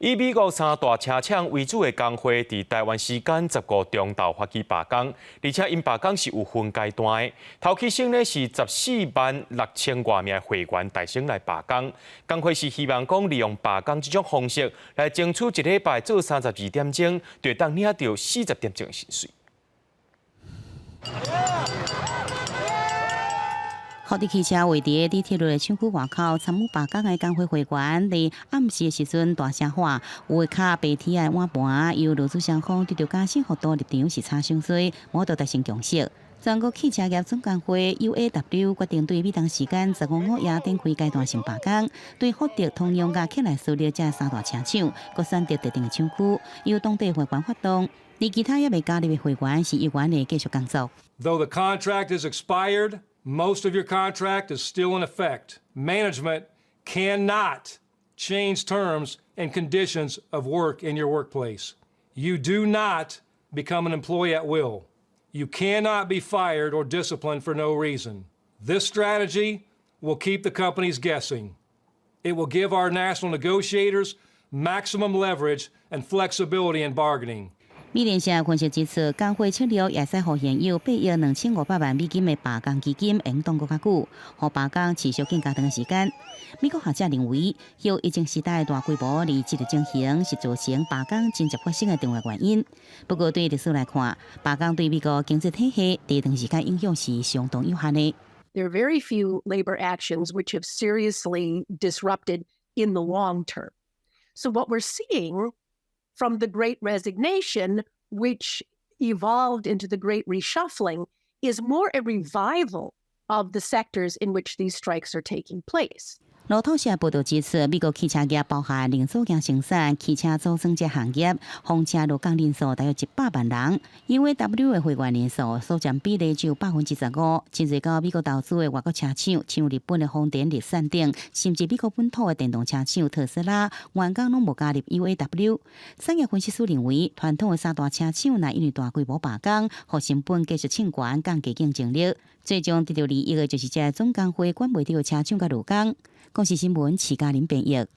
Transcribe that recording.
以美國三大車廠為主的工會，佇台灣時間15中晝發起罷工，而且𪜶罷工是有分階段的。頭起先呢是14萬6千外名會員大聲來罷工，工會是希望講利用罷工這種方式來爭取一禮拜做32點鐘，就會當領著40點鐘的薪水。福特汽車位佇底特律的廠區外口，參與罷工的工會會員，佇暗時的時陣大聲喊，有的跤白鐵的碗盤，由勞資雙方得著加薪幅度立場是差傷濟，無得達成共識。全國汽車業總工會 UAW 決定對美東時間15午夜展開階段性罷工，對福特、通用佮克萊斯勒這三大車廠，閣選擇特定的廠區，由當地會員發動，而其他猶未加入的會員是猶原會繼續工作。 Though the contract is expired, most of your contract is still in effect. Management cannot change terms and conditions of work in your workplace. You do not become an employee at will. You cannot be fired or disciplined for no reason. This strategy will keep the companies guessing. It will give our national negotiators maximum leverage and flexibility in bargaining. 美聯社分析指出，工會策略會使予現有8億2500萬美金的罷工基金延當閣較久，予罷工持續更加長的時間。美國學者認為，後疫情時代大規模離職的情形是造成罷工真濟發生的重要原因。不過，對歷史來看，罷工對美國經濟體系佇長時間影響是相當有限的。 There are very few labor actions which have seriously disrupted in the long term. So what we're seeing from the Great Resignation, which evolved into the Great Reshuffling, is more a revival of the sectors in which these strikes are taking place. 路透社報導指出，美國汽車業包含零組件生產、汽車組裝這行業，風車勞工人數大約100萬人。UAW 的會員人數所佔比例只有15%。真濟到美國投資的外國車廠，像日本的豐田、日產等，甚至美國本土的電動車廠特斯拉，員工攏無加入 UAW。產業分析師認為，傳統的三大車廠若因為大規模罷工，予成本繼續衝懸，降低競爭力，最終得著利益的就是這總工會管袂著的車廠佮勞工。公視新聞，徐嘉玲編譯。